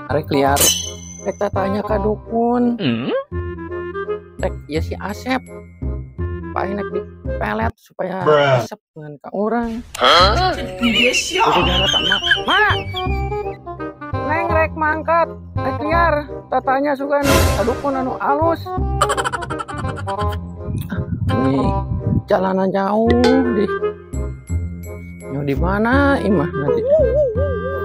Arek liar. Rek tanya ka dukun. Rek ya si Asep. Paling nek dipelet supaya resep dengan ka urang. Ma. Neng rek mangkat, rek liar. Tatanya sugan ka dukun anu alus. Nih, jalanan jauh di. Nyo di mana imah nanti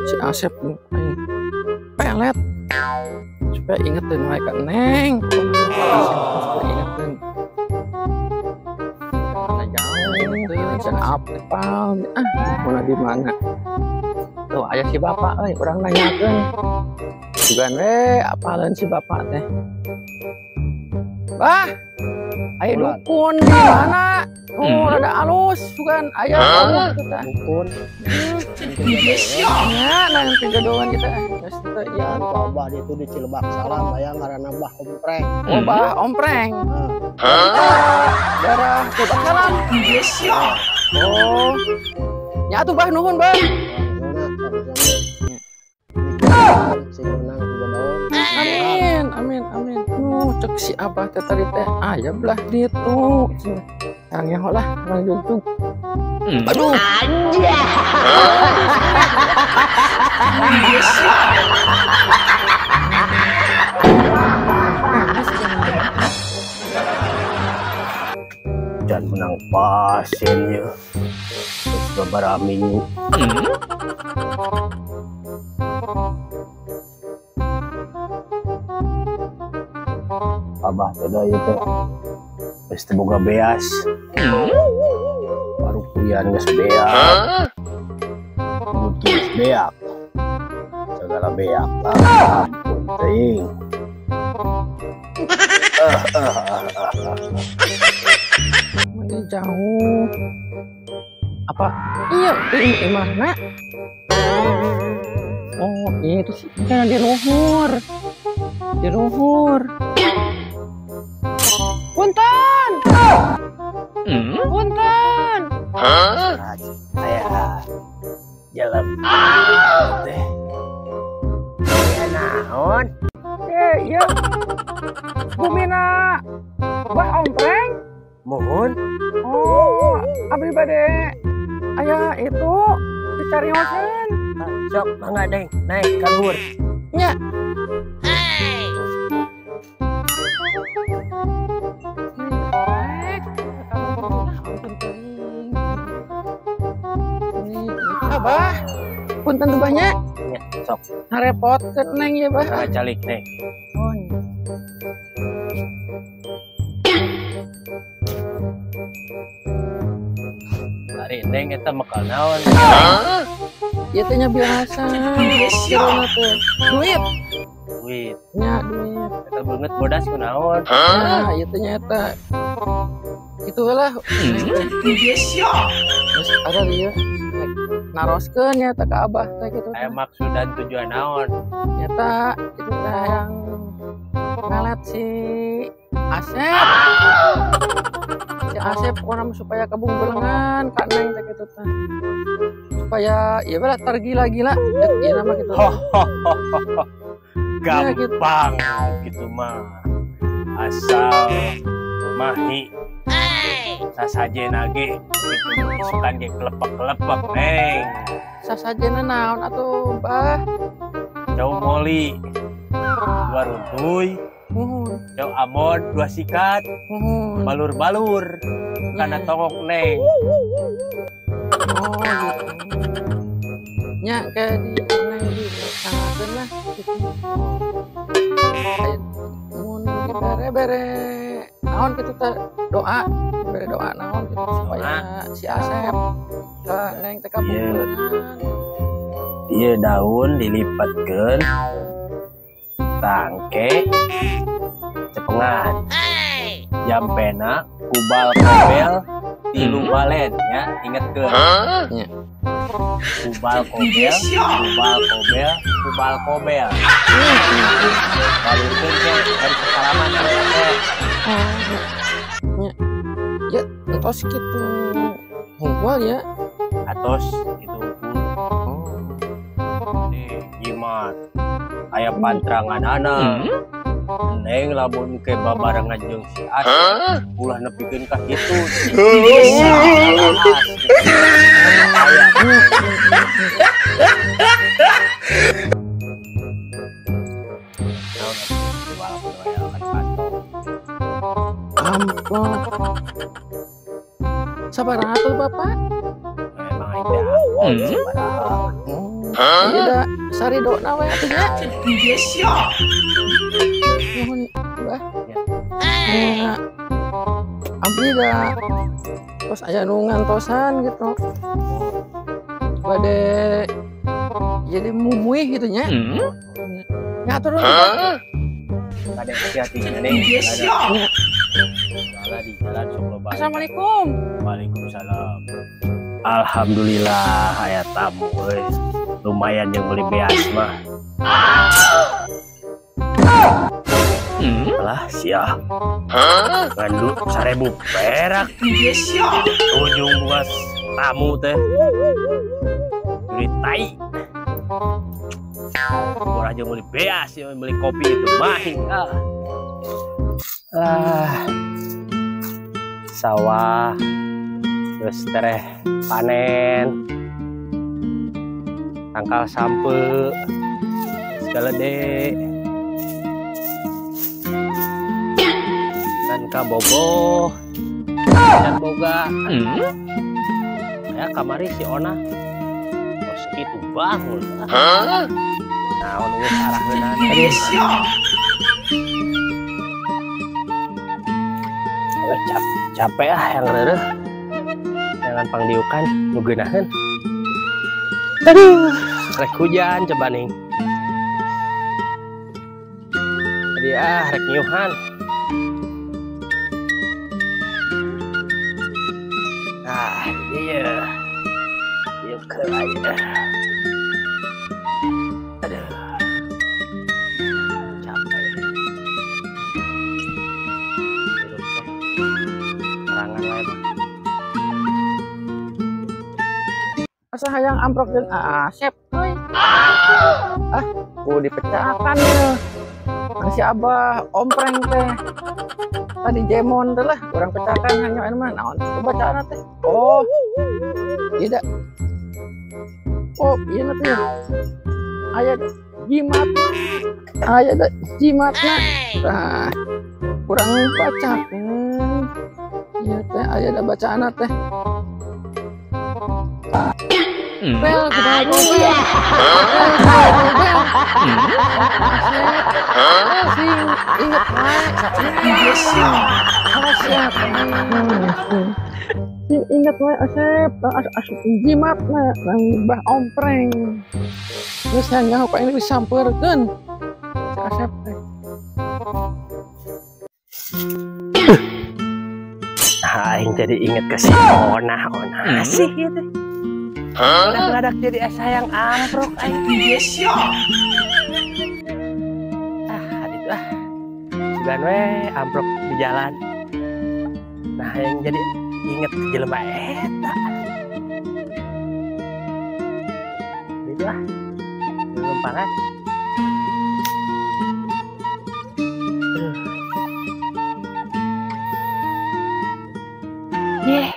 si Asep aing pelet supaya ingetin mereka neng supaya ingetin karena jauh can apal ah mana di mana tuh aya si bapak euy urang nanyakeun sugan we apaleun si bapak teh bah aya dukun di mana? Oh, rada alus sugan aya kita dukun. Ya, nang pijodohan kita. Geus teu ya abah itu di Cilebak Salam aya ngaranna Bah Ompreng. Oh, Bah Ompreng. Daerah Cilebak Salam. Oh. Nya atuh Bah nuhun, Bah. Amin, amin, amin. Cek si abah teh tadi teh aya belah ditu. Kang nyaho lah, urang jugtug. Aduh. Jangan menang pasien ya. Terus beberapa minggu. Abah teh da ieu teh geus teu boga beas. Baru kuliah geus beak. Butuh geus beak. Segala beak lah, ampun teuing. Mana jauh. Apa? Iya, ini mana? Oh, itu sih kan di luhur. Di luhur. Punten. Punten. Aya jalan teh. Aya naon? Iya. Bumina Bah Ompreng? Mohon. Oh, abdi bade aya itu dicarioseun. Sok mangga deng, naik ka luhur. Nya. Abah, punten tuh banyak. Ya, sok. Ngarepotkeun neng ya, Bah. Nah, calik neng. Oh. Lari neng eta mekal naon? Ieu teh nya biasa. Duit. Duit. Nya duit. Eta beungeut bodas kunaon? Nah, ieu teh nya eta. Kitu lah. Terus ada dia naroskeun nya eta ka abah teh kitu. Aya maksud dan tujuan naon? Nyata itu teh yang ngalet si Asep. Si Asep pokona supaya kabungbelengan ka neng teh kitu teh. Supaya ieu lah tergila-gila ieu nama kitu. Gampang gitu mah. Asal mahi sasajena ge itu isukan ge kelepek-kelepek neng. Sasajena naon atuh Bah? Cau moli 2 runtuy, cau amon 2 sikat, balur-balur kana tongok neng. Oh gitu. Nya kayak di neng di sangakeun lah gitu. Mun dibere-bere naon kitu teh doa, bere doa naon gitu supaya si Asep ka neng teh kabungbelengan. Ieu daun dilipatkeun tangke cepengan jampena kubal kobel tilu balen ya ingetkeun. Kubal kobel, kubal kobel, kubal kobel. Balurkeun ke dari kesalaman teh. Ya, entos kitu hungkul ya. Atos kitu hungkul. Jimat. Aya pantranganana. Neng lamun ke babarengan jeung si Asep ulah nepikeun ka kitu. Amplop. Sabaraha tuh Bapak? Emang aing teh sabaraha. Ieu da saridona we atuh nya. Nuhun, Bah. Ya. Abdi da tos aya nu ngantosan gitu. Bade jadi mumuih gitu nya. Nya atur nuhun. Kade hati-hati nya Neng. Soalnya di jalan sok loba. Assalamualaikum. Waalaikumsalam. Alhamdulillah aya tamu euy. Lumayan yang beli beas mah. Lah sia. Ngandu 1000 perak. Ujung buas tamu teh. Duit tai. Orang aja beli beas, ya beli kopi itu main. Ah. Sawah terus tereh panen. Tangkal sampe segala deh. Dan kabogoh dan boga. Ya kamari si Ona kos itu bangun. Naon geus araheunan. Capek ah yang reureuh. Jangan pangdiukan nu geunaheun. Aduh, rek hujan coba nih. Tadi ah rek nyuhan. Ah, iya. Yuk ke aja. Aduh. Capek. Hidup teh. Terangan wae mah. Asa hayang amprok jeung Asep euy. Ah, ku dipecahkan ya. Si Abah ompreng teh. Tadi jemon teh lah, urang pecahkan hanya anu mah naon bacaan teh. Oh. Tidak. Oh, ieu na teh. Aya jimatna. Aya da jimatna. Tah. Kurang bacakeun. Ieu teh aya da bacaanna teh. Bel, bel, bel. Sing inget wae. Asep. Sing inget wae Asep, asup jimatna nang Bah Ompreng. Geus nyaho ka ini disampeurkeun. Si Asep teh. Aing jadi inget ke si Ona, Ona sih ieu teh. Ngadak jadi asa yang amprok aing. Ah, itu ah. Sugan we amprok di jalan. Nah, yang jadi inget ke jelema eta. Itu ah. Lumpangan. Ye.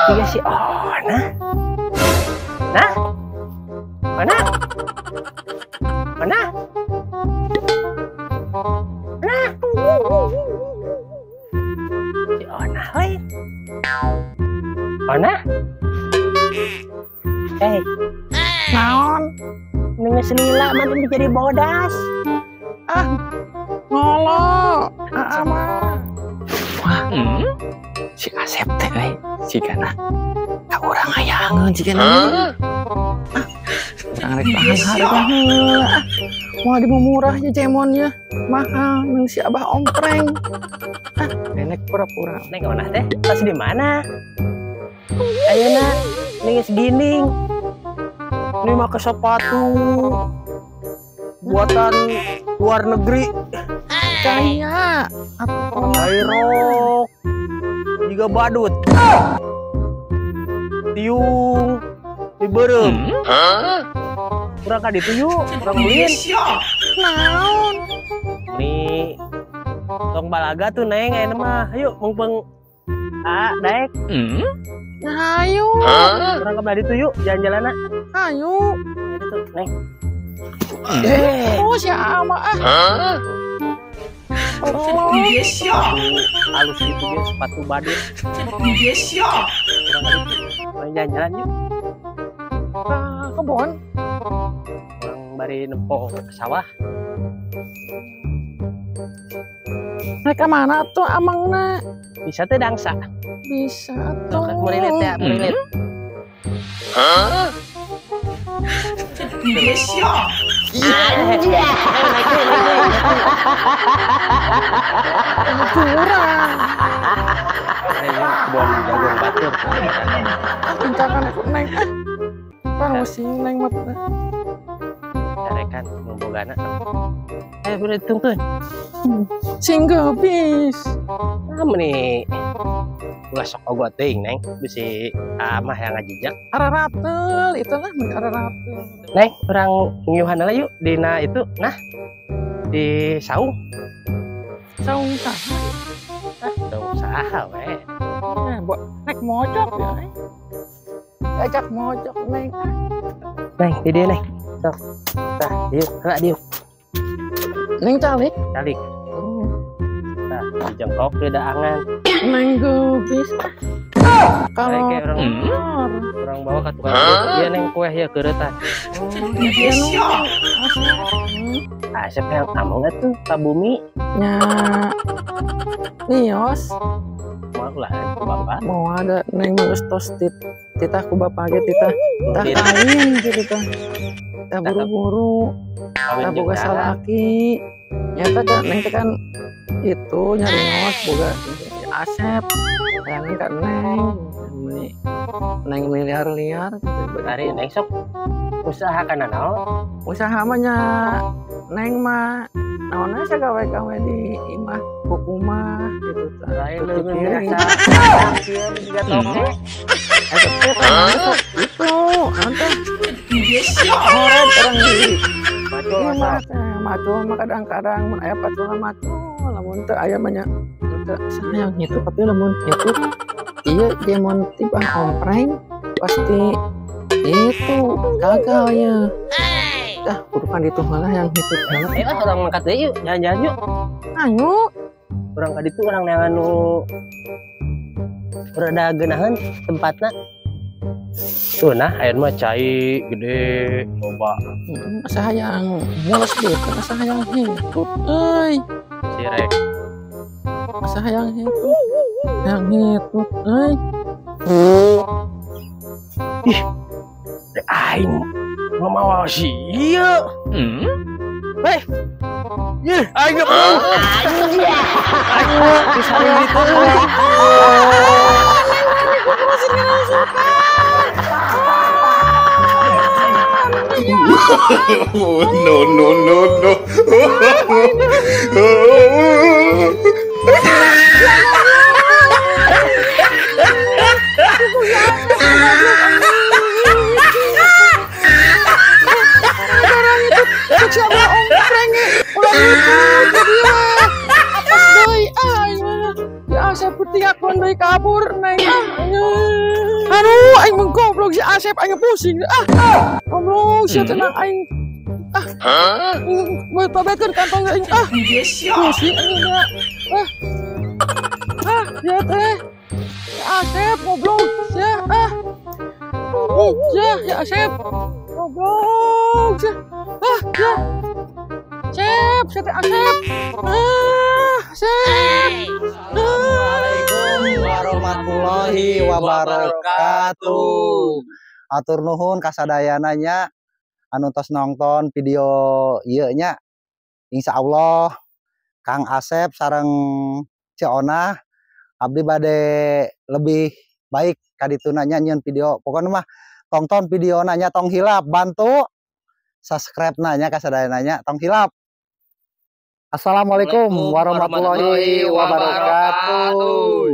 Iya si Ona. Nah. Ona. Ona. Ona. Si Ona lain. Ona. Hei. Naon? Nengah selila mah jadi bodas. Ah. Ngolo. Ah mah. Wah. Si Asep teh euy, sigana ka urang hayangeun sigana. Ah, urang rek tahan harga heula. Ah, moal dimumurah nya jemonnya, mahal nang si Abah Ompreng. Ah, nenek pura-pura. Neng Ona teh tas di mana? Ayeuna geus gining. Ini make sepatu buatan luar negeri. Kaya Airok juga badut. Tiung diberem. Urang ka ditu yuk, urang ulin. Naon? Nih tong balaga tuh Neng ayeuna mah. Ayo mumpung ah daek. Nah, ayo. Urang ka belah ditu yuk, jalan-jalanna. Ayo. Ditu, Neng. Oh, si Ama ah. Oh, halus gitu dia sepatu badut. Urang ka ditu. Urang jalan-jalan yuk. Ka kebon. Urang bari nempo ke sawah. Naik ke mana tuh amangna? Bisa teh dangsa. Bisa tuh. Murilit ya, murilit. Curang. Kebon jagung batur. Tintakan aku Neng. Pusing Neng mah. Carekan ngobogana. Boleh tungtun. Sing geubis. Ah meni ulah sok ogo teuing Neng, bisi amah yang ngajejak. Araratel itu lah mun araratel. Neng, urang ngiuhan heula yuk dina itu nah di saung. Saung saha? Saung saha we. Naik mojok ya. Ajak mojok Neng. Neng, di dieu Neng. Sok. Tah, dieu, heula dieu. Neng calik. Calik. Nah, dijengkok di daangan. Neng geubis. Kalau orang bawa ka tukang kue. Iya Neng kue ya keuretan. Iya nu. Asep yang ameng atuh ka bumi. Nya. Nios. Moal ulah ku bapak. Mau ada Neng geus tos titah ku bapak ge titah. Tah kawin gitu tah. Tah buru-buru. Tah boga salaki. Nyata kan Neng teh kan itu nyarios boga Asep. Jangan ka Neng. Meni Neng miliar-liar gitu. Ari Neng sok usaha kana naon? Usaha mah nya Neng mah naon asa gawe-gawe di imah kukumah gitu tah. Lain leuweung biasa. Kieu juga toke. Eta teh itu naon teh? Horet orang di Macul imah teh. Macul mah kadang-kadang mun aya paculna macul, lamun teu aya mah nya teu sayang gitu tapi lamun itu ieu dia mun tibah ompreng pasti itu gagal ya. Dah kudu kan ditu heula yang hitut heula. Ayo ah urang mangkat deui yuk, jalan-jalan yuk. Ayo. Urang ka ditu urang neangan nu rada geunaheun tempatna. Tuh nah ayeuna mah cai gede loba. Asa hayang mules deui, asa hayang hitut euy. Sirek. Asa hayang hitut. Hayang hitut euy. Ih. Aing ngamawa si ieu. Heh. Ih, aing geus. Aing disaring ditu. No no no no. Siapa ompreng ulah itu dia. Atas deui aing mah. Ya Asep putih akon deui kabur Neng. Aduh aing mah goblok si Asep aing pusing ah. Goblok sia tenang aing. Ah. Buat babetkeun kantong aing ah. Pusing aing ah. Ah, ya teh. Ya Asep goblok sia ah. Ya, ya Asep. Goblok sia. Ah, ya. Sep, sep, Asep. Ah, Asep. Assalamualaikum warahmatullahi wabarakatuh. Atur nuhun kasadayana nya anu tos nonton video ieu nya. Insyaallah Kang Asep sareng Ceu Onah abdi bade lebih baik kadituna nya nyieun video. Pokona mah tonton videona nya tong hilap bantu subscribe nanya kasadayana nya tong hilap. Assalamualaikum warahmatullahi wabarakatuh.